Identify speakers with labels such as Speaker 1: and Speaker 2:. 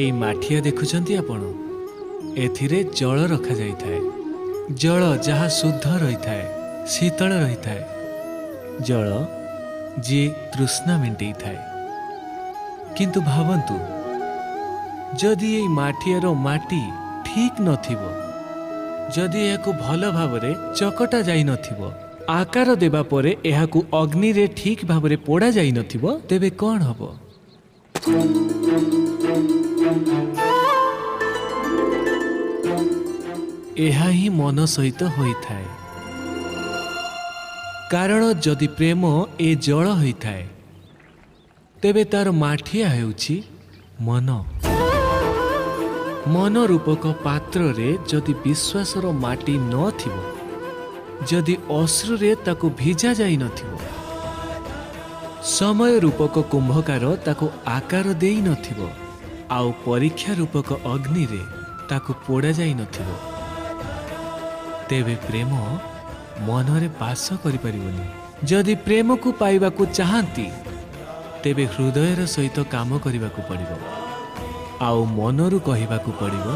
Speaker 1: ଏଇ ମାଠିଆ ଦେଖୁଛନ୍ତି ଆପଣ, ଏଥିରେ ଜଳ ରଖାଯାଇଥାଏ। ଜଳ ଯାହା ଶୁଦ୍ଧ ରହିଥାଏ, ଶୀତଳ ରହିଥାଏ, ଜଳ ଯିଏ ତୃଷ୍ଣା ମେଣ୍ଟେଇଥାଏ। କିନ୍ତୁ ଭାବନ୍ତୁ, ଯଦି ଏଇ ମାଠିଆର ମାଟି ଠିକ୍ ନଥିବ, ଯଦି ଏହାକୁ ଭଲ ଭାବରେ ଚକଟା ଯାଇନଥିବ, ଆକାର ଦେବା ପରେ ଏହାକୁ ଅଗ୍ନିରେ ଠିକ୍ ଭାବରେ ପୋଡ଼ା ଯାଇନଥିବ, ତେବେ କ'ଣ ହେବ? ଏହା ହିଁ ମନ ସହିତ ହୋଇଥାଏ। କାରଣ ଯଦି ପ୍ରେମ ଏ ଜଳ ହୋଇଥାଏ, ତେବେ ତାର ମାଠିଆ ହେଉଛି ମନ। ମନ ରୂପକ ପାତ୍ରରେ ଯଦି ବିଶ୍ୱାସର ମାଟି ନଥିବ, ଯଦି ଅଶ୍ରୁରେ ତାକୁ ଭିଜା ଯାଇନଥିବ, ସମୟ ରୂପକ କୁମ୍ଭକାର ତାକୁ ଆକାର ଦେଇନଥିବ, ଆଉ ପରୀକ୍ଷା ରୂପକ ଅଗ୍ନିରେ ତାକୁ ପୋଡ଼ା ଯାଇନଥିବ, ତେବେ ପ୍ରେମ ମନରେ ବାସ କରିପାରିବନି। ଯଦି ପ୍ରେମକୁ ପାଇବାକୁ ଚାହାନ୍ତି, ତେବେ ହୃଦୟର ସହିତ କାମ କରିବାକୁ ପଡ଼ିବ, ଆଉ ମନରୁ କହିବାକୁ ପଡ଼ିବ,